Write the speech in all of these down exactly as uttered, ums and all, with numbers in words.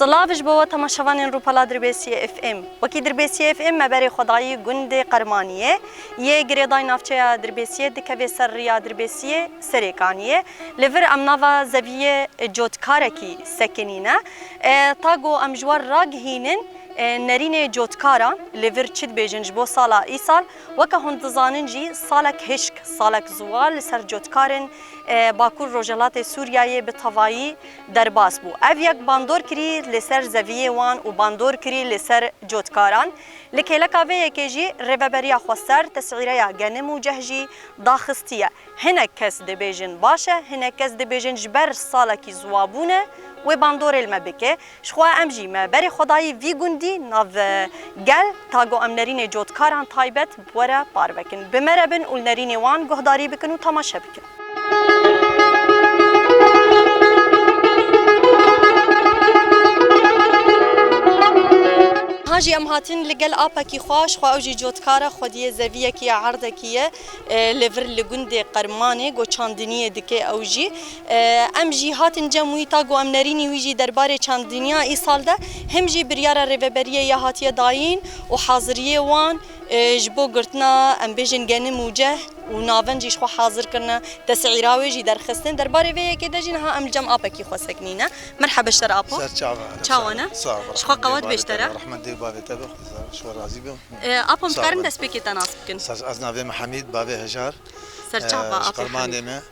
Silav ji bo we temaşevanên Rûpela Dirbêsiyê F M. Wekî Dirbêsiyê F M me berê xwedayî gundê Qermaniyê yê girêdayî navçeya Dirbêsiyê dikeve ser riya Dirbêsiyê Serêkaniyê. Li vir em nava zeviyê cotkarekî sekinîne. E, ta ku em ji we ragihînin, e, nerînê cotkaran li vir çi dibêjin ji bo sala îsal, weke hûn dizanin jî salek hişk, salek ziwa li ser cotkarên, e, Bakur Rojhilatê Sûriyeyê bi tevayî derbas bû. Ev yek bandor kirî li ser zeviyê wan û bandor kirî li ser cotkaran. Li kêleka vê yekê jî Rêveberiya Xweser tesîreya genim û ceh jî daxistiye. Hinek kes dibêjin baş e, hinek kes dibêjin ji ber salekî ziwabûn e, wê bandorê li me bike. Ji xwe em jî me berê xwedayî vî gundî nav, e, gel, ta ku em nerînê cotkaran taybet bi we re parve kin. Bi me re bin û li nerînê wan guhdarî bikin û temaşe bikin. Ha jî em hatin li gel apekî xwe, ji xwe ew jî cotkar e, xwediyê zeviyekî ye, erdekî ye, e, li vir li gundê Qermanê, ku çandiniyê dike ew jî. E, em jî hatin cem wî, ta ku em nerînî wî jî derbarê çandiniya îsal de, him jî biryara rêveberiyê ya hatiye dayîn û haziriyê wan, e, ji bo girtina, em bêjin, genim û ceh û navend jî ji xwe hazir kirine, tesîra wê jî derxistin. Derbarê vê yekê de jî niha em li cem apekî xwe sekinîne. Merhebe ji te re apo. Ser çava. Çawa ne? Sağ ol. Ji xwe qewet bê ji te re. Rehmet dê bavê te be. Ji xwe razî be. E, apo, em dikarin destpêkê te nas bikin? Ser, ez navê me Hemîd, bavê Hejar. Ser çava, e, ji Qermanê me.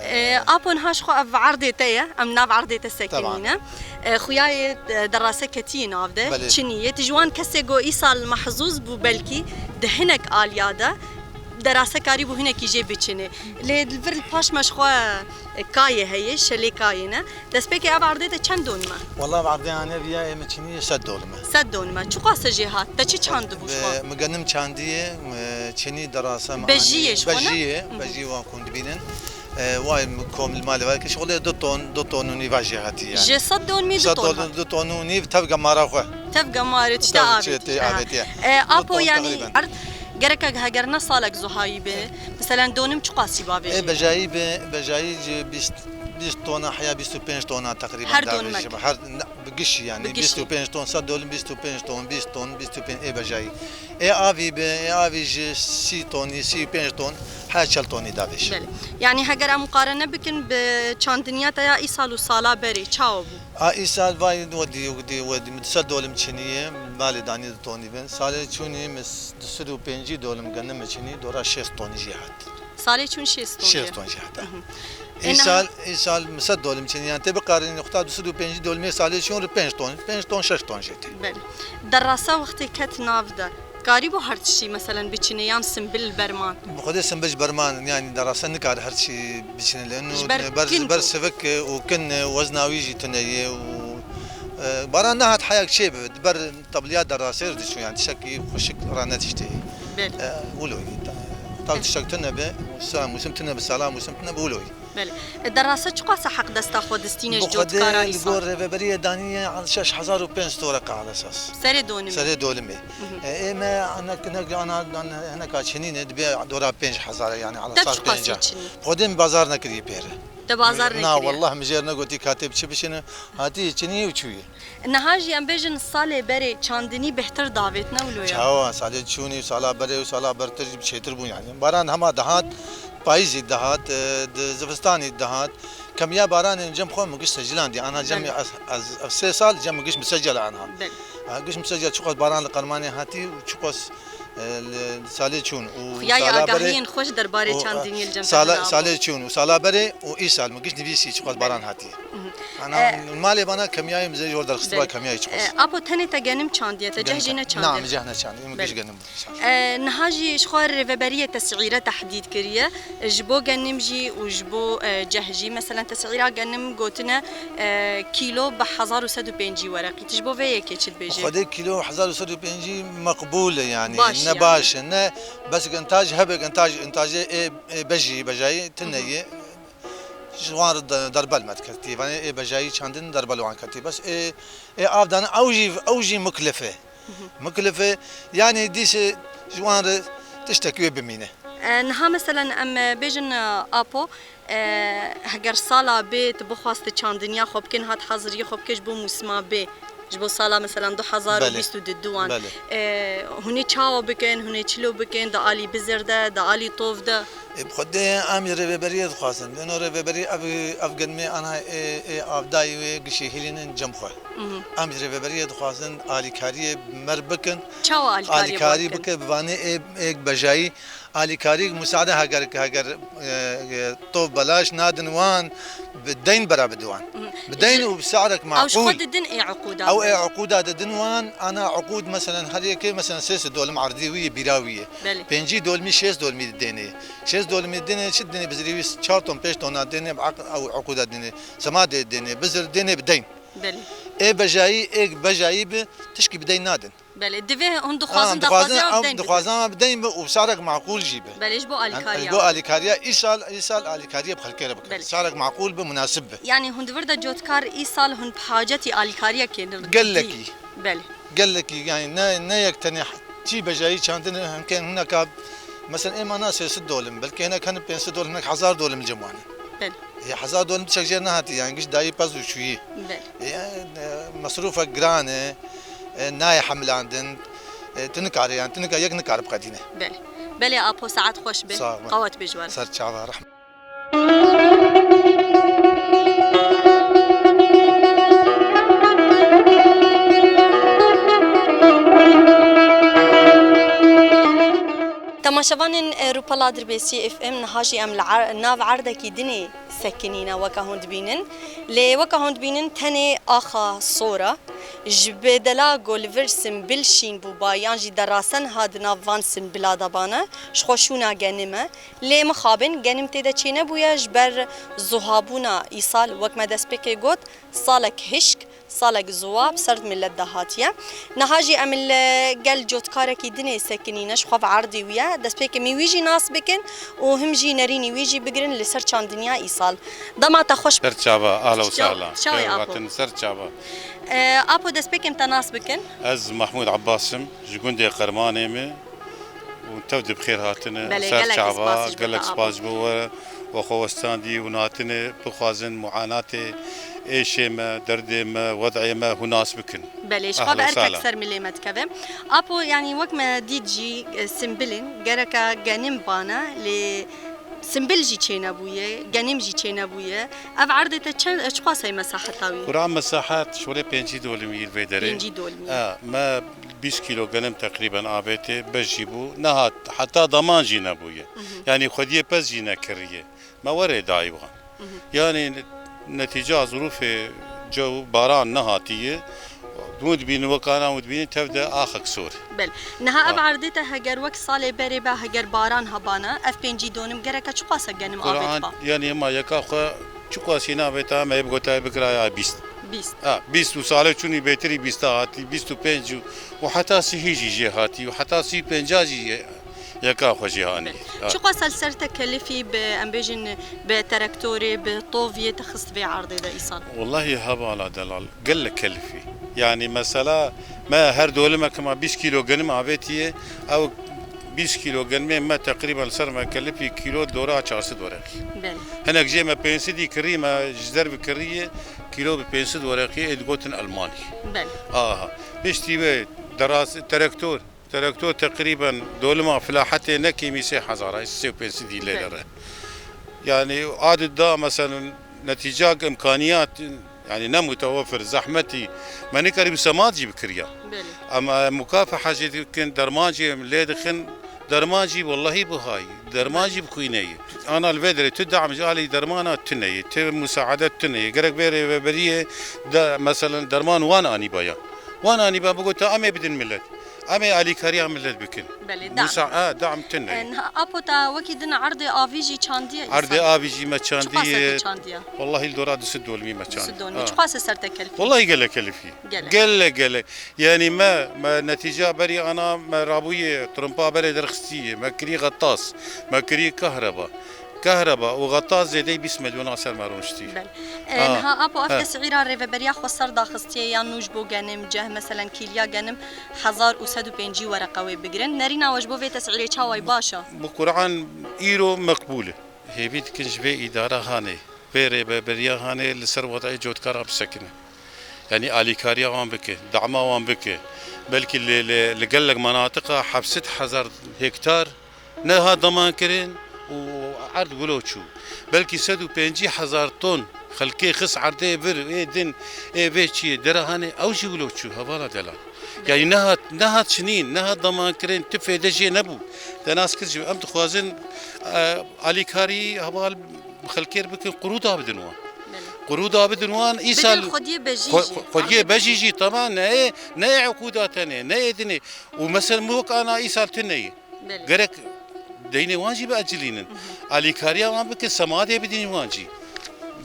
E, apo, niha ji xwe ev erdê te ye, em nav erdê te sekinîne. E, xuya ye, e, derase ketiyê nav de, çinî ye. Tu ji wan kesê ku îsal mehzûz bû belkî di hinek aliya de, derase karîbû hinekî jê biçine. Lê li vir li paş me ji xwe, e, kayê heye, şelê kayê ne. Destpêkê ev erdê te çend don me? Wala ev erdê ane viya ê min çinî ye sed don me. Sed don me. Çiqas e jê hat? Te çi çandibû ji xwe? Min genim çandiye, e, çinî derase me anî. Bejiyê ji xwe ne? Bejiyê, bejiyê wan ku hûn dibînin. E, vay kom li malê vay ki şixulê du ton, du ton û nîva jê hatiye. Ji sed don mî du ton hat? Du ton û nîv tev gemara xwe. Tev gemarê tişta avêtiye. Avêtiye. E, apo, yanî erd gerek heger ne salek zuhayî be. Meselen donim çiqasî bavê? E, bejayî be, bejayî ji bîst, bîst tona heya bîst û pênc tona teqrîben. Her don mek. Her, ne, bi gişî yanî. Bi gişî. Bîst û pênc ton, sed dolim bîst û pênc ton, bîst ton, bîst û pênc ê bejayî. Ê avî bi, ê avî ji sî tonî, sî û pênc ton, her çel tonî davêjî. Belê. Yanî heger em muqarene bikin bi çandiniya te ya îsal û sala berê, çawa bû? A îsal vay wedî, wedî, wedî, min sed dolim çinî ye, malê danî du tonî bin. Salê çûnî min s-, du sed û pêncî dolim genim min çinî, dora şêst tonî jî hat. Salê çûn şêst ton. Şêst ton jî heta. Îsal, îsal min sed dolim çinî, yani tê biqarînî, xta du sed û pêncî dolimê salê çûn re pênc ton, pênc ton, şeş ton jê tê. Belê. Derasa wextê ket nav de, karîbû her tiştî, meselen, biçine yan simbil berman? Bi xwedê simbil ji berman, yani derasa nikare her tiştî biçine. Lê ji ber kin bû. Ber sivik û kin, wezna wî jî tune ye û, e, baran nehat heyek çê bi, ber Tabliya derasê re diçû, yani tiştekî xweşik ranetiştê. Belê. E, wilo ye. Tav tiştek tune be, sala mûsim tune be, sala mûsim tune be, wilo ye. Belê. E, derasa çiqas e heq desta xwe distîne ji cotkaran îsal? Bi Xwedê li gor rêveberiyê daniye şeş hezar û pênc sed were qal esas. Serê dolimê. Serê dolimê. E, ê me hinek, hinek, ana, ana, hineka çinîne dibe dora pênc hezar, yani ala sar pênc. Te çiqasî çinî? Xwedê min bazar nekiriye pê re. Te bazar nekiriye? Na, wallah, min jê re negotî ka tê bi çi bişîne. Hatî çinî û çûye. Niha jî em bêjin salê berê çandinî bêhtir davêt, ne wilo ye? Çawa, salê çûnî û sala berê û sala bertir jî bi çêtir bûn yani. Baran hema dihat, payîzî dihat, e, di zivistanî dihat. Kemiya baranên cem xwe min giş secilandî. Ana cem ez, ez, ev sê sal cem min giş misecel ana. Belê. Ha, giş misecel çiqas baran li Qermanê hatî û çiqas, e, li salê çûn û sala berê. Xuya ye agahiyên xweş derbarê çandiniyê li cem te hene. Salê çûn û sala berê û îsal min giş nivîsî çiqas baran hatî. Ana, e, malê bana kemiyayê mizê jor derxistî ba kemiyayê çiqas. E, apo tenê te genim çandiye, te ceh jî neçandiye? Na, min ceh neçandiye, min giş genim bû. E, niha jî ji xwe rêveberiyê tesîre tehdîd kiriye, ji bo genim jî û ji bo, e, ceh jî. Meselen, tesîra genim gotine, e, kîlo bi hezar û sed û pêncî wereqî. Tu ji bo vê yekê çi dibêjî? Xwedê kîlo hezar û sed û pêncî meqbûl e, yanî ne baş e, ne, bes intaj hebe, intaj, intajê ê, ê bejî, bejayî tune ye. Ji wan re de-, derbel me diketî. Vanê ê bejayî çandin derbel wan ketî. Bes ê, ê av dane ew jî, ew jî muklif e. Muklif e. Yanî dîse ji wan re tiştekî wê bimîne. E, niha meselen em, e, bêjin, e, apo, E, heger sala bê tu bixwaz tu çandiniya xwe bikê, niha tu haziriyê xwe bikê ji bo mûsima bê, ji bo sala, meselan, du hezar û bîst û du wan. Belê. E, hûn ê çawa bikin, hûn ê çilo bikin, di alî bizir de, di alî tov de? Ê, bi xwedê em ji rêveberiyê dixwazin. Bêno rêveberî ev, ev genimê ana ê, ê avdayî wê gişê hîlînin cem xwe. Mhm. Em ji rêveberiyê dixwazin alîkariyê mer bikin. Çawa alîkariyê Alîkarî bikin? Bike, bi vanê ê, ê bejayî alîkarî, musaade heger, heger, e, e, tov belaş nadin wan, bi deyn bera bidin wan. Mhm. Bi deyn û bi se'rek Ew ji xwe maqûl. Didin ê uqûda Ew ê uqûda didin wan, ana uqûd, meselen, her yekê, meselen, sê sed dolim erdî wî ye, bîra wî ye. Belê. Pêncî dolmî, şêst dolmî didênê. Şêst dolmî didênê, çi didênê, bizirî wî çar ton, pênc tona didênê, bi eq-, ew uqûda didênê. Semadê didênê, bizir didênê bi deyn. Belê. Ê bejayî, ê bejayî bi tişkî bi deyn nadin. Belê, divê hûn dixwazin, Ha, daxwaziya dixwazin, ew bi deyn bidin. Dixwazin ew bi deyn bi û bi se'rek maqûl jî bi. Belê, ji bo alîkariya. Ji bo alîkariya, îsal, îsal alîkariya bi xelkê re bikin. Belê. Se'rek maqûl bi, munasib bi. Yanî hûn di vir de cotkar îsal hûn bi hacetî alîkariyekê ne Gelekî. Belê. Gelekî, yanî ne, ne yek tenê çî bejayî çandin, hemkên hineka, mesela, ê mana sê sed dolim, belkî hinek hin pênc sed dolim, hinek hezar dolim cem wan e. Belê. Ê, hezar dolim tiştek jê nehatî, yanî giş dayî pez û çûyî. Belê. Ê, e, mesrûfek giran e, e, nayê hemilandin, e, tu nikare, yanî tu nika-, yek nikare biqedîne. Belê. Belê, Apo, saet xweş be. Sağ ol. Qawet be ji we re. Ser çava, rehmet. Temaşevanên, e, Rûpela Dirbêsiyê F M, niha jî em li er-, nav erdekî dinê sekinîne, weke hûn dibînin. Lê weke hûn dibînin, tenê axa sor e. Ji bedela ku li vir simbil şîn bûba, yan jî derasen ha di nav van simbila de bane, ji xwe şûna genim e. Lê mixabin, genim tê de çênebûye, ji ber zuhabûna îsal, wek me destpêkê got, salek hişk, salek zuwa bi ser milet de hatiye. Niha jî em li gel cotkarekî dinê sekinîne, ji xwe ve erdê wî ye. Destpêkê em wî jî nas bikin û him jî nerînî wî jî bigirin li ser çandiniya îsal. Dema te xweş. Ser çava, ahla û Çaw-, sahla. Çawê Xêr Apo. Hatin, ser çava. E, Apo, destpêkê em te nas bikin. Ez Mahmûd Abbas im, ji gundê Qermanê me û tev de bi xêr hatine. Belê, Ser gelek çava, spas ji gelek Apo. Spas ji bo we, we xwe westandî û hatine bixwazin muanatê êşê me, derdê me, wed'ê me hûn nas bikin. Belê, ji xwe Ahla ve û erkek sahla. Ser milê me dikeve. Apo, yanî wek me dît jî, e, simbilin, gereka genim bane, lê simbil jî çênebûye, genim jî çênebûye. Ev erdê te çend, çiqas heye mesaheta wî? Kura mesahet şolê pêncî dolimî li vê derê. Pêncî dolimî. E, me bîst kîlo genim teqrîben avêtê, beş jî bû. Nehat, heta daman jî nebûye. Mhm. Yanî xwediyê pez jî nekiriye. Me werê dayî wan. Mhm. Yanî netîca zirûfê cew, baran nehatiye. Hûn dibînin, wekana hûn dibînin, tev de axek sor. Belê. Niha ev Ha. Erdê te heger wek salê berê be, heger baran hebana, ev pêncî donim gereke çiqas e genim Quran, avêt ba? Yanî ema yeka xwe çiqasî navêta, me yê bigota bikiraya bîst. Bîst. Ha, bîst û salê çûnî bêtirî bîsta hatî, bîst û pênc û, û heta sihî jî jê hatî û heta sî pênca jî yeka xwe jê anî. Belê. Ha. Çiqas li ser te kelifî bi, em bêjin, bi terektorê, bi toviyê te xist vê erdê de îsal? Wellahî hevala delal, gelek kelifî. Yanî mesela me her dolimek ma bîst kîlo genim avêtiye, ew bîst kîlo genimê me teqrîben li ser me kelifî kîlo dora çar sed wereqî. Belê. Hinek jê me pênc sedî kirî, me ji derve kiriye, kîlo bi pênc sed wereqî ê digotin Elmanî. Belê. Aha. Piştî wê deras-, terektor, Terektor teqrîben dolima filahetê ne kêmî sê hezar e, sê û pênc sedî lê Belê. Dere. Yanî adet da, meselen, netîcak, imkaniyat, yanî ne mutewefir, zehmetî, me nikarî bi semat jî bikiriya. Belê. Em, e, mukafeha jî dikin, derman jî em lê dixin, derman jî wellahî bihayî, derman jî bi xwîneyî. Ana li vê derê tu dam ji alî dermana tune ye, tu musaade tune ye. Gerek vê rêveberiyê de, meselen, derman wan anîbaya. Wan anîba bigota, em ê bidin milet. Em ê alîkariya milet bikin. Belê, dam. Musa-, ha, dam tune. E, niha Apo, te wekî din erdê avî jî çandiye îsal? Erdê avî jî me çandiye. Çiqas e te çandiye? Wellahî li dora du sed dolmî me çandiye. Du sed dolmî. Ha. Çiqas e ser te kelifî? Wellahî gelek kelifî. Gelek. Gelek, gelek. Yanî me, me netîca berî ana me rabûyê trumpa berê derxistiye. Me kirî xetas. Me kirî kahreba. Kahreba û xetas zêdeyî bîst milyon a ser me rûniştî. Belê. E, Ha. Niha Apo, ev Ha. tesîra rêveberiya xweser daxistiye ya nû ji bo genim, ceh, meselen, kîliya genim hezar û sed û pêncî wereqe wê bigirin. Nerîna we ji bo vê tesîrê çawa ye, baş e? Bi Quran îro meqbûl e. Hêvî dikin ji vê îdara hanê, vê rêveberiya hanê li ser wed'ê cotkara bisekine. Yanî alîkariya wan bike, dama wan bike. Belkî li, li, li gelek menatiqa heft sed hezar hektar nehat daman kirin û erd wilo çû. Belkî sed û pêncî hezar ton xelkê xist erdê vir, ê din, ê vê çiyê dera hanê, ew jî wilo çû, hevala delal. Yanî nehat, nehat çinîn, nehat daman kirin, tu fêde jê nebû. Te nas kir jî, em dixwazin, e, alîkarî heval xelkê re bikin, qurûda bidin wan. Belê. Qurûda bidin wan, îsal Bidin xwediyê bejî xwe-, jî. xwe-, xwediyê Em bejî jî, tamam, ne yê, ne yê hikûda tenê, ne yê dinê. Û mesela min wek ana îsal tune ye. Belê. Gerek deynê wan jî biecilînin. Alîkariya wan bikin, semadê bidin wan jî.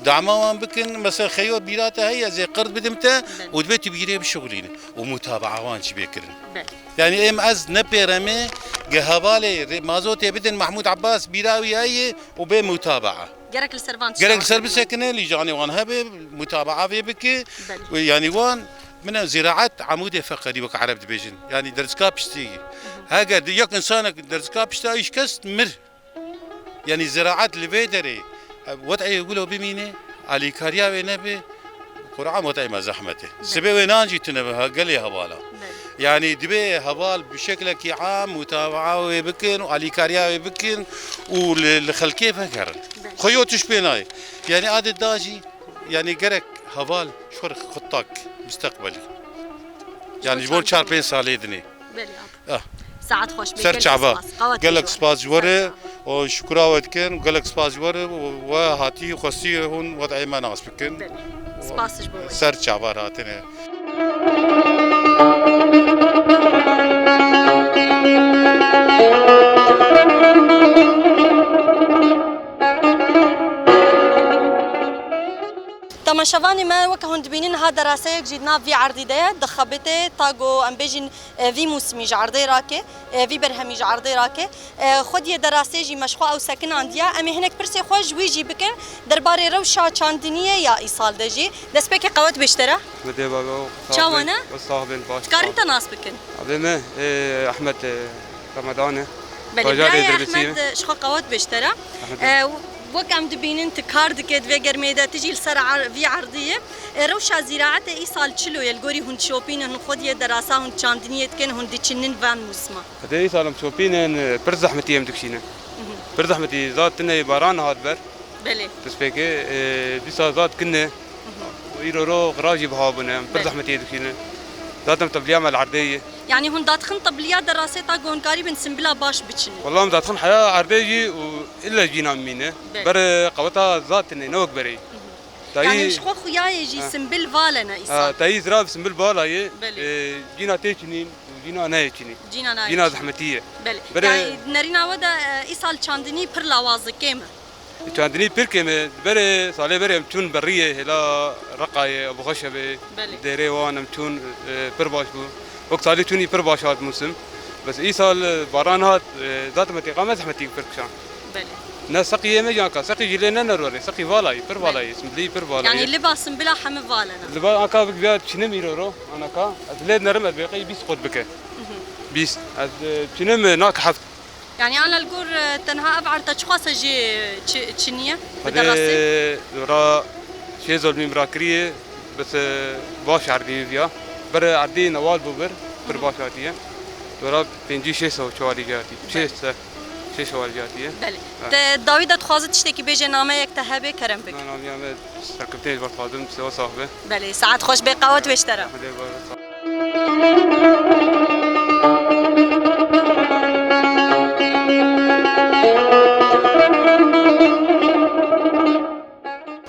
Dama wan bikin, mesela xeyo bîra te heye, ez ê qird bidim te Belê. û divê tu bîrê bişuxulînin. Û mutabaa wan jî bê kirin. Belê. Yanî êm ez ne pêremê, ge hevalê rê-, mazotê bidin Mahmûd Abbas bîra wî heye û bê mutabaa. Gerek li ser van Gerek li ser tişta bisekine, lîjanê wan hebe, mutabaa vê bike. Belê. Û yanî wan, min e ziraet amûdê feqerî wek ereb dibêjin. Yanî derzika piştî. Heger di-, yek insanek derzika piştî şikest mir. Yanî ziraet li vê derê, e, wed'ê wilo bimîne, alîkariya wê nebe, Qur'an wed'ê me zehmet e. Belê. Sibê wê nan jî tune be, ha, gelê hevala. Belê. Yanî divê heval bi şeklekî am mutabaa wê bikin û alîkariya wê bikin û li, li xelkê vegerin. Belê. Xwe yo tuş pê nayê. Yanî adê da jî, yanî gerek heval ji xwe re xwe tak misteqbelî. Yanî ji bo çar pênc salê dinê. Belê abi. Ah. Saet xweş be. Ser Gelek çava. spas. Qewet Gelek be. spas ji we re. Ser çava. O şukura we dikin. Gelek spas ji we re. We hatî xwestî hûn wed'ê me nas bikin. Belê. Spas ji bo we. Ser çava hatine. Temaşevanê me, weke hûn dibînin, ha deraseyek jî di nav vî erdî de ye, dixebite, ta ku em bêjin, e, vî mûsimî ji erdê rake, e, vî berhemî ji erdê rake. E, xwediyê derasê jî me ji xwe ew sekinandiye. Em ê hinek pirsê xwe ji wî jî bikin derbarê rewşa çandiniyê ya îsal de jî. Destpêkê qewet bêj te re. Xwedê baba, Çawa ne? Sax bin, baş. Dikarin te nas bikin? Avê me, e, Ehmed, e, Ramadan e. Belê, Bajarê birayê Dirbêsiyê. Ehmed, e, ji xwe qewet bêj te re. Ehmed. E, wek em dibînin, tu kar dike di vê germê de, tu jî li ser er-, vî erdî yî. E, rewşa zîraetê îsal çilo ye? Li gorî hûn dişopînin, hûn xwediyê derasa, hûn çandiniyê dikin, hûn diçinin van mûsima? Xwedê îsal em şopînin, e, pir zehmetî em dikişînin. Mhm. Pir zehmetî, zat tune ye, baran hat ber. Belê. Destpêkê, e, dîsa zat kin e. Mhm. Îro ro xira jî biha bûne, em pir Belê. zehmetî dikişînin. Zaten tevliya me li erdê ye. Yanî hûn dadixin tebliya derasê ta ku hûn karîbin simbila baş biçin? Wela em dadixin heya erdê jî û ille jîna mîne. Belê. Berê qeweta zat tune, ne wek berê. Mhm. Tayî Yanî ji xwe xuyayê jî Ha. simbil valene îsal. Ha, tayî zirav simbil vala ye. Belê. E, cîna tê çinîn û cîna nayê çinî. Cîna nayê Cîna çinî. zehmetî ye. Belê. Berê Yanî nerîna we de, e, îsal çandinî pir lawaz e, kêm e. Çandinî pir kêm e. Berê, salê berê em çûn beriyê, hêla Reqayê, Ebûxweşebê, Belê. dêrê wan em çûn, e, pir baş bû. Wek salê çûnî pir baş hat mûsim. Bes îsal, e, baran hat, e, zat me têqa me zehmetî pir kişan. Belê. Ne seqî yê me jî anka, seqî jî lê ne nerorê, seqî valayî, pir Belê. valayî, simbilî pir valayî. Yanî liba simbila heme valena. Liba anka bik biya çinim îro ro, anaka, ez lê nerim ez bêqî bîst qot bike. Mhm. Bîst. Ez, e, çinim, e, nak heft. Yanî ana li gor, e, tenha ev erd te çiqas e jê çi-, çinî ye? Bi derasê? Ra şê zolmî min rakiriye, bes, e, baş erdî viya. Ber erdî newal bû bir, pir baş hatiye. Dora pêncî şêst çewalî jê hatî. Şêst, şêst çewalî jê hatiye. Belê. Ha. Te dawî de dixwaze tiştekî bêje, nameyek te hebe, kerem bike. Na, namiya me serkeftinê ji ber dixwazim, sewa sax be. Belê, saet xweş be, qewet wêj te re. Hede bar.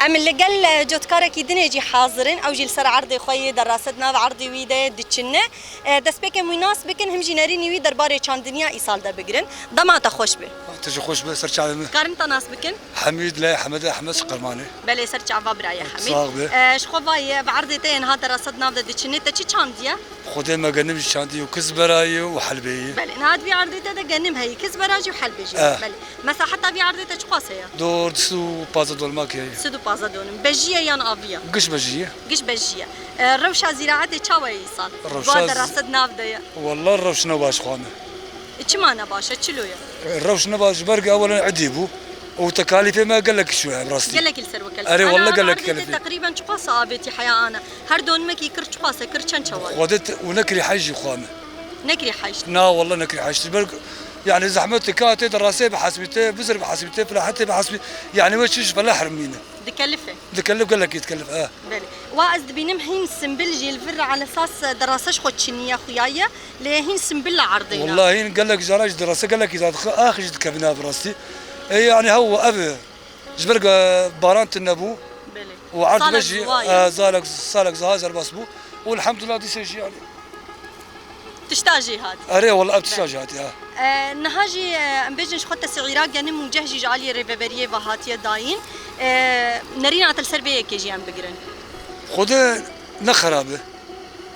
Em li gel, e, cotkarekî dinê jî hazir in. Ew jî li ser erdê xwe yê derase di nav erdê wî de diçine. E, destpêkê em wî nas bikin, him jî nerînî wî derbarê çandiniya îsal de bigirin. Dema te xweş be. Tu jî xweş be, ser çavê min. Karin te nas bikin? Hemîd Lê Ehmed, Ehmed Qirmanê. Belê, ser çava birayê Hemîd. Sax be. E, ji xwe vayê, ev erdê te yên ha derasa di nav de diçinê, te çi çandiye? Xwedê me genim jî çandiye û kizbera ye û helbê ye. Belê, niha di vî erdê te de genim heye, kizbera jî û helbê jî. Eh. Belê. Mesela heta vî erdê te çiqas heye? Dor, du sed û pazdeh dolmak heye. Du sed û pazdeh donim. Bejî ye yan avî ye? Giş bejî ye. Giş bejî ye. E, rewşa zîraetê çawa ye îsal? Rewşa Gua z- derasa di nav de ye. Walla rewş ne baş xwane. E, çima ne baş e? Çilo ye? Rewş ne baş, ji ber ku ewelen idî bû. Û tekalîfê me gelek çûye, bi rastî. Gelekî li ser we kelif. Erê, wallah, gelek kelif e. Teqrîben çiqas avêtî heya ana? Her donimekî kir çiqas e, kir çend çawa? Xwedê te-, û nekirî hej jî xwe me. Nekirî hej? Na, wallah, nekirî hej. Ji ber, yani, zehmet dike, tê derasê bihesbî, tê bizir bihesbî, tê filahetê bihesbî. Yani, we çi ji feleh hermîne. Dikelife? Dikelif, gelekî dikelif, e. Belê. Wa ez dibînim hîn simbil jî li vir re elesas derase ji xwe çiniye xuyaye, lê hîn simbil li erdê ne. Wallah hîn gelek cara jî derase gelekî zad xwe ax jî dikevine bi rastî. E, yani hew ev e. Ji ber ku baran tune bû. Belê. Û erd salek be jî, ziwa ye. E, salek, salek ziha zerbas bû. Û elhamdulillah dîse jî yani. Tişta jî hat. Erê, wala ev tişta jî hatiye, ha. E, niha jî, e, em bêjin ji xwe tesîra genim û ceh jî ji aliyê rêveberiyê ve hatiye dayîn. E, nerîna te li ser vê yekê jî em bigirin. Xwedê ne xerab e.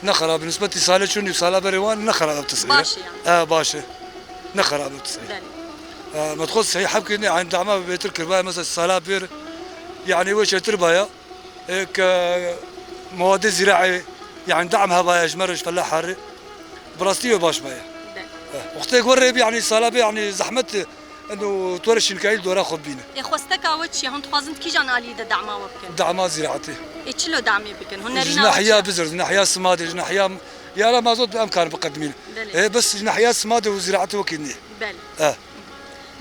Ne xerab e. Nisbetî salê çûn û sala berê wan ne xerab e ev tesîra. Baş e yani. E, baş e. Ne xerab e ev tesîra. Belê. E, me dixwest sehî heb kirinê, eyn dama bêtir kirbaye, mesela sala bêr, yani wê çêtir baya. E, ke mewade zîraê, yani dam hebaya ji me re ji fela herê, bi rastî wê baş baya. Be. E, wextê ku rê bî, yani sala bê, yani zehmet, eno tu were şinkayî li dora xwe bîne. Ê xwesteka we çi ye? Hûn dixwazin di kîjan alî de dama we bikin? Dama zîraetê. Ê çilo damê bikin? Hûn nerîna we çi ye? Ji nahiya bizir, ji nahiya simadê, ji nahiya, ya ra mazot em karin biqedimîn. Belê. E, bes ji nahiya simadê û zîraetê wekî nî. Belê. E.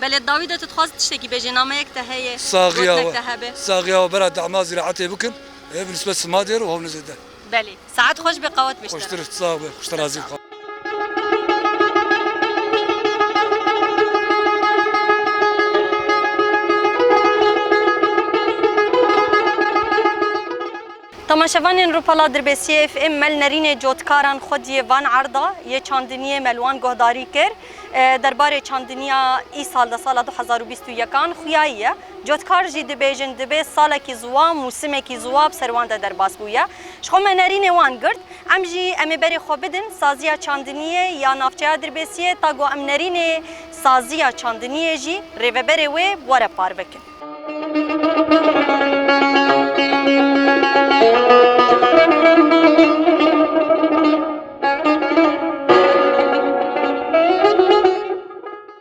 Belê, dawî de tu dixwazî tiştekî bêjî, nameyek te heye, gotinek te hebe? Saxiya we bera dama zîraetê bikin, e, bi nisbet simadê re û hewn zêde. Belê. Saet xweş be, qewet be ji te re. Xweştir, sax be, xweştir razî bixwe. Temaşevanên Rûpela Dirbêsiyê F M, me li nerînê cotkaran xwediyê van erda yê çandiniyê me li wan guhdarî kir. E, derbarê çandiniya îsal de sala du hezar û bîst û yekan xuyayiye. Cotkar jî dibêjin, dibê salekî ziwa, mûsimekî ziwa bi ser wan de derbas bûye. Ji xwe me nerînê wan girt. Em jî em ê berê xwe bidin saziya çandiniyê ya navçeya Dirbêsiyê, ta ku em nerînê saziya çandiniyê jî rêveberê wê bi we re parve kin.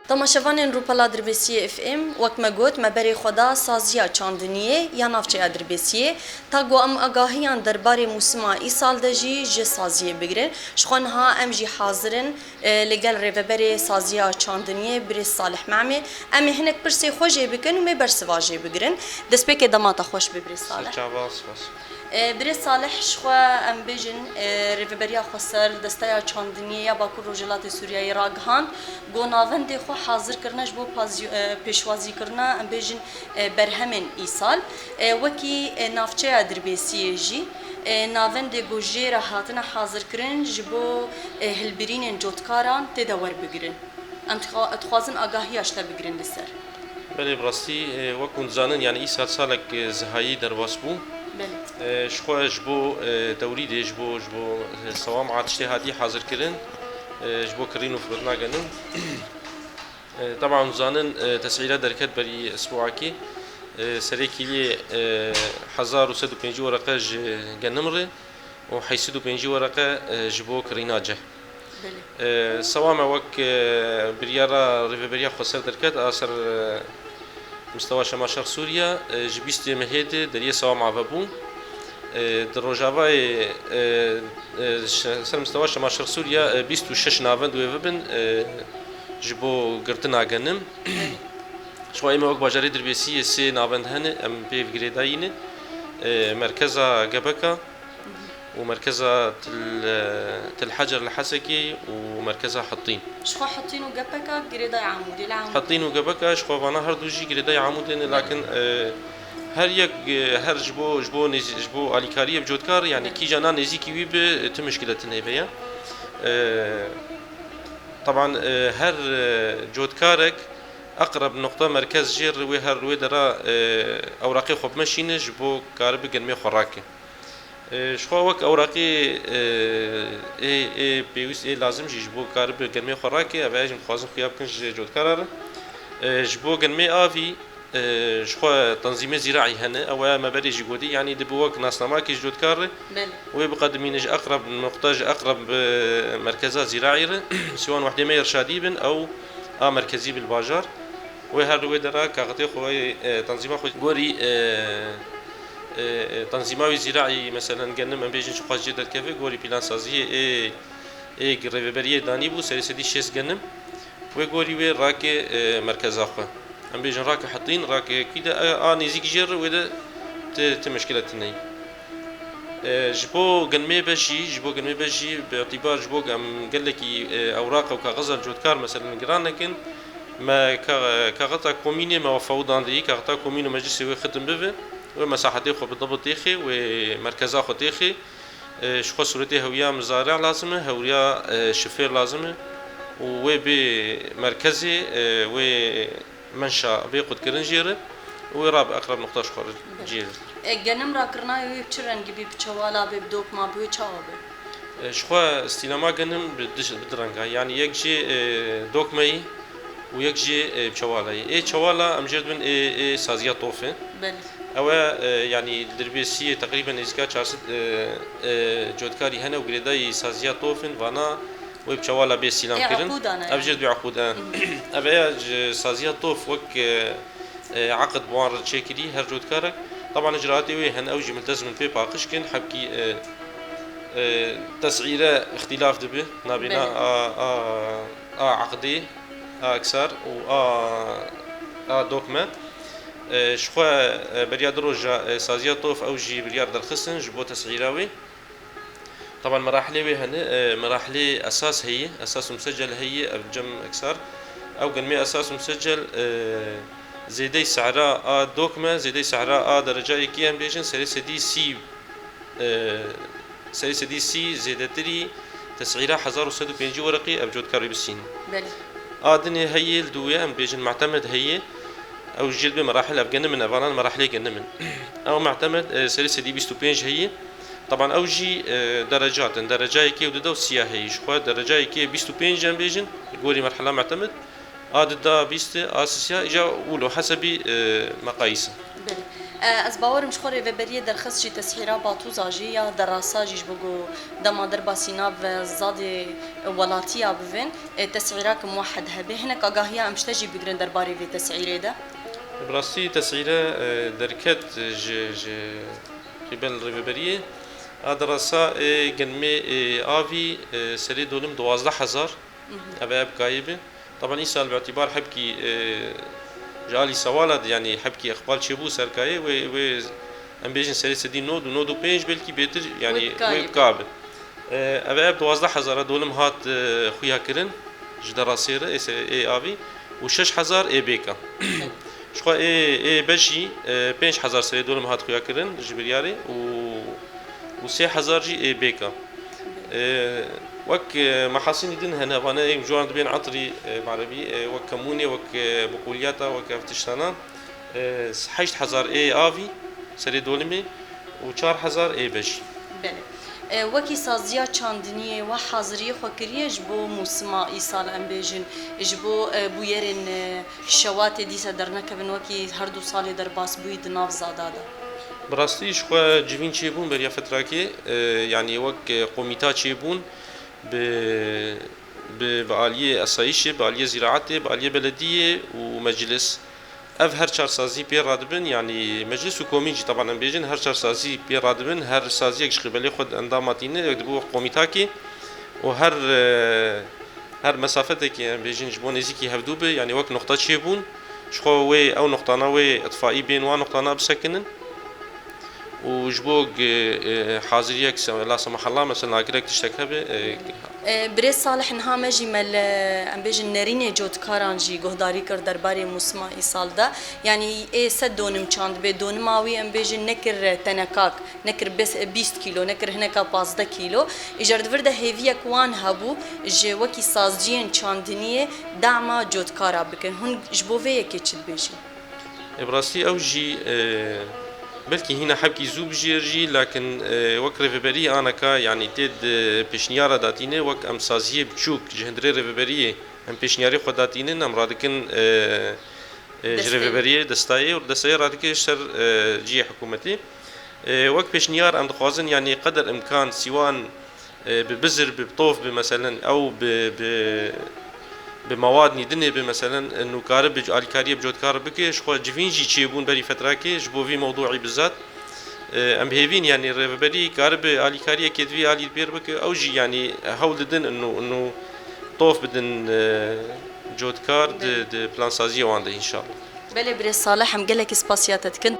Temaşevanên Rûpela Dirbêsiyê F M, wek me got, me berê xwe da saziya çandiniyê ya navçeya Dirbêsiyê, ta ku em agahiyan derbarê mûsima îsal de jî ji saziyê bigirin. Ji xwe niha em jî hazir in, e, li gel rêveberê saziya çandiniyê, birêz Salih Memê. Em ê hinek pirsê xwe jê bikin û mê bersiva jê bigirin. Destpêkê dema te xweş be, birêz Salih. Çava, spas. E, birêz Salih, ji xwe em bêjin, e, Rêveberiya Xweser, Desteya Çandiniyê ya Bakur Rojhilatê Sûriyeyê ragihand, ku navendê xwe hazir kirine ji bo pazî-, e, pêşwazîkirina, em bêjin, e, berhemên îsal. E, wekî, e, navçeya Dirbêsiyê jî, e, navendê ku jê re hatine hazirkirin ji bo, e, hilbirînên cotkaran tê de werbigirin. Em dixwa-, dixwazin agahiya ji te bigirin li ser. Belê, bi rastî, e, wek hûn dizanin, yani îsal salek, e, zihayî derbas bû. Belê. E, ji xwe ji bo, e, tewlîdê, ji bo, ji bo, e, sewama tiştê hatiye hazirkirin, e, ji bo kirîn û firina genim. E, teban hûn dizanin, e, tesîra derket berî esbuakê, e, serê kîlê, e, hezar û sed û pêncî wereqe ji genim re û heyt sed û pêncî wereqe, e, ji bo kirîna ceh. Belê. E, sewama wek, e, biryara Rêveberiya Xweser derket, a ser, e, Mistewa Şemaşex Sûriye, e, ji bîstê mehê de deriyê sewama vebû. E, di Rojavayê, e, e, şe-, ser Mistewa Şemaşex Sûriye, e, bîst û şeş navend wê bibin, e, ji bo girtina genim. Ji xwe ême wek bajarê Dirbêsiyê sê navend hene, em pê girêdayî ne. E, merkeza Gebeka, û merkeza Til, Til Hecer li Hesekê û merkeza Hitîn. Ji xwe Hitîn û Gepeka girêdayê Amûdê, li Amûdê. Hitîn û Gepeka ji xwe vana her du jî girêdayê Amûdê ne, lakin, e, her yek, e, her ji bo, ji bo nêzî-, ji bo alîkariyê bi cotkar, yani kîja na nêzîkî wî bi, e, tu muşkile tune hebe ye. E, teban, e, her, e, cotkarek eqreb noqta merkez jê re wê her wê dera, e, ewraqê xwe bimeşîne ji bo karibe genmê xwe rake. E, ji xwe wek ewraqê, e, ê, ê pêwîst, ê lazim jî ji bo karibe genmê xwe rake, ev heye jî dixwazin xuya bikin ji cotkara re. E, ji bo genmê avî, e, ji xwe tenzîmê zîraî hene, ew heye me berê jî gotî, yanî dibe wek nasnamakê ji cotkar re. Belê. Wê biqedimîne ji eqreb noqta, ji eqreb, e, merkeza zîraî re, siwan wehdê me irşadî bin, ew a merkezî bil bajar. Wê her li wê dera kaxitê xwe, e, tenzîma xwe gorî, e, e, e, tenzîma wî zîraî, meselen, genim em bêjin çiqas cê derkeve, gorî plansaziyê ê, ê rêveberiyê danî bû, serê sedî şêst genim. Wê gorî wê rake, e, merkeza xwe. Em bêjin rake hetîn, rake kî de, e, a nêzîk jê re wê de ti, ti meşkile tune ye. E, ji bo genmê beş jî, ji bo genmê beş jî, bi îtîbar ji bo em gelekî, e, ewraq û kaxizan cotkar, meselen, giran nekin, me ka-, kaxita komînê me wefawû dan dî, kaxita komîn û meclisê wê xitim bibe, wê mesahetê xwe bi dibit têxê, wê merkeza xwe têxê. E, ji xwe sûretê hewiya mizare lazim e, hewiya, e, şifêr lazim e û wê bê merkezê, e, wê menşa bê qutkirin jê re û wê rabe eqreb nuqta ji xwe re cê re. E, genim rakirina wê bi çi rengî bî, bi çewala bê, bi dokma bê, wê çawa bê? E, ji xwe stîlema genim bi du, bi du renga, yanî yek jê, e, dokmeyî û yek jê, e, bi çewala ye. Ê çewala em jê dibin ê, ê saziya tof e. Belê. Ew e, e, yanî dirbêsiyê teqrîben nêzîka çar sed, e, e, cotkarî hene û girêdayî saziya tof in, vana wê bi çewala bê sîlam Ê kirin. Eqûdan e Ev yani. Jê dibê eqûd e. Ev e ji saziya tof wek, e, e, eqd bi wan re çêkirî her cotkarek. Taban icraatê wê hene ew jî miltezim in pê paqij kin. Hebkî, e, e, tesîre îxtîlaf dibe nabêna Belê. a, a, a eqdê, a eksar û a, a dokme. E, ji xwe, e, beriya du roja, e, saziya tof ew jî biryar derxistin ji bo tesîra wê. Taban merahilê wê hene, e, merahilê esas heye, esas û musecel heye, ev cem eksar. Ew genmê esas û musecel, e, zêdey sehra a dokme, zêdey sehra a dereca yekê em bêjin, serê sedî sî, e, serê sedî sî zêdetirî tesîra hezar û sed û pêncî wereqî ev cotkar wê bisînin. Belê. A dinê heye li dû wê em bêjin mehtemed heye. Ew jê dibê merahil ev genim in, evanan merahilê genim in. Ew mehtemed, e, serê sedî bîst û pênc heye. Taban ew jî, e, derecat in. Dereca yekê û du de û sîya heye. Ji xwe dereca yekê bîst û pênc em bêjin, gorî merhela mehtemed. A du da bîst e, a sisiya, îca wilo hesebî, e, meqayîs e. Belê. E, ez bawerim ji xwe rêveberiyê derxist jî tesîra batûza jî ya derasa jî ji bo ku dema derbasî nav zadê welatiya bivin, e, tesîrek muwehed hebe. Hinek agahiya em ji te jî bigrin derbarê vê tesîrê de. Bi rastî tesîre, e, derket ji, ji qîbel rêveberiyê. A derasa ê genmê ê avî, e, serê dolim duwazdeh hezar. Mhm. Ev e bi kayê be. Taban îsal bi îtîbar hebkî, e, ji alî sewala de, yanî hebkî iqbal çêbû ser kayê, wê, wê em bêjin serê sedî nod û nod û pênc belkî bêtir, yanî Wê bi kayê wê bi be. ka be. E, ev e bi duwazdeh hezara dolim hat, e, xuya kirin ji derasê re, ê se-, ê avî û şeş hezar ê bêka. Ji xwe ê, ê beş jî, e, pênc hezar serê dolim hat xuya kirin ji biryarê û, û sê hezar jî ê bêka. E, wek, e, mehasînî din hene, vane ê ji wan dibên etirî, e, bi erebî, e, wek kemûnê, wek, e, biqûliyata, wek ev tiştana, e, heşt hezar ê avî serê dolimê û çar hezar ê beş. Belê. E, wekî saziya çandiniyê we haziriyê xwe kiriye ji bo mûsima îsal, em bêjin, ji bo, e, bûyerên, e, şewatê dîsa dernekevin wekî her du salê derbas bûyî di nav zada de? Bi rastî ji xwe civîn çêbûn beriya fetrakê, e, yanî wek, e, komîta çêbûn bi, bi, bi aliyê esayîşê, bi aliyê zîraetê, bi aliyê belediyê û meclis. Ev her çar sazî pê radibin, yanî meclis û komîn jî, teban em bêjin, her çar sazî pê radibin, her saziyek ji qîbelê xwe endama tîne, wek dibû wek komîtakê û her, e, her mesafetekê, em bêjin, ji bo nêzîkî hevdû be, yanî wek noqta çêbûn, ji xwe wê ew noqtana wê îtfaî bên wan noqtana bisekinin. û ji bo g-, e, haziriyek se-, la semahalla, mesela, agirek tiştek hebe, e, E, birêz Salih, niha me jî me li, em bêjin, nerînê cotkaran jî guhdarî kir derbarê mûsima îsal de. Yanî ê sed donim çandibê, donima wî, em bêjin, nekir tenekak, nekir bes-, bîst kîlo, nekir hineka pazdeh kîlo. Îcar di vir de hêviyek wan hebû ji wekî sazciyên çandiniyê dama cotkara bikin. Hûn ji bo vê yekê çi dibêjin? E, bi rastî ew jî, e, belkî hîna hebkî zû bijêr jî, lakin, e, wek rêveberî aneka, yanî tê di pêşniyara datîne, wek em saziyê biçûk ji hundirê rêveberiyê em pêşniyarê xwe datînin, em radikin, e, e, ji Desteyê. rêveberiyê, destayê û destayê radike ji ser, e, cihê hikûmetê. E, wek pêşniyar em dixwazin, yanî qeder imkan sîwan e, bi bizir, bi tof, bi meselen ew bi, bi, bi mewad nî dinê bi, meselen, û karibe alîkariyê bi cotkar bike, ji xwe civîn jî çêbûn berî fetrakê ji bo vî mewdûî bizat. E, em hêvîn, yanî rêveberî karibe alîkariyekê di vî alî pêr bike, ew jî, yanî, hewl didin û, û tof bidin, e, cotkar di, di plansaziyê wan de, înşallah. Belê, birêz Salih, em gelekî spasiya te dikin.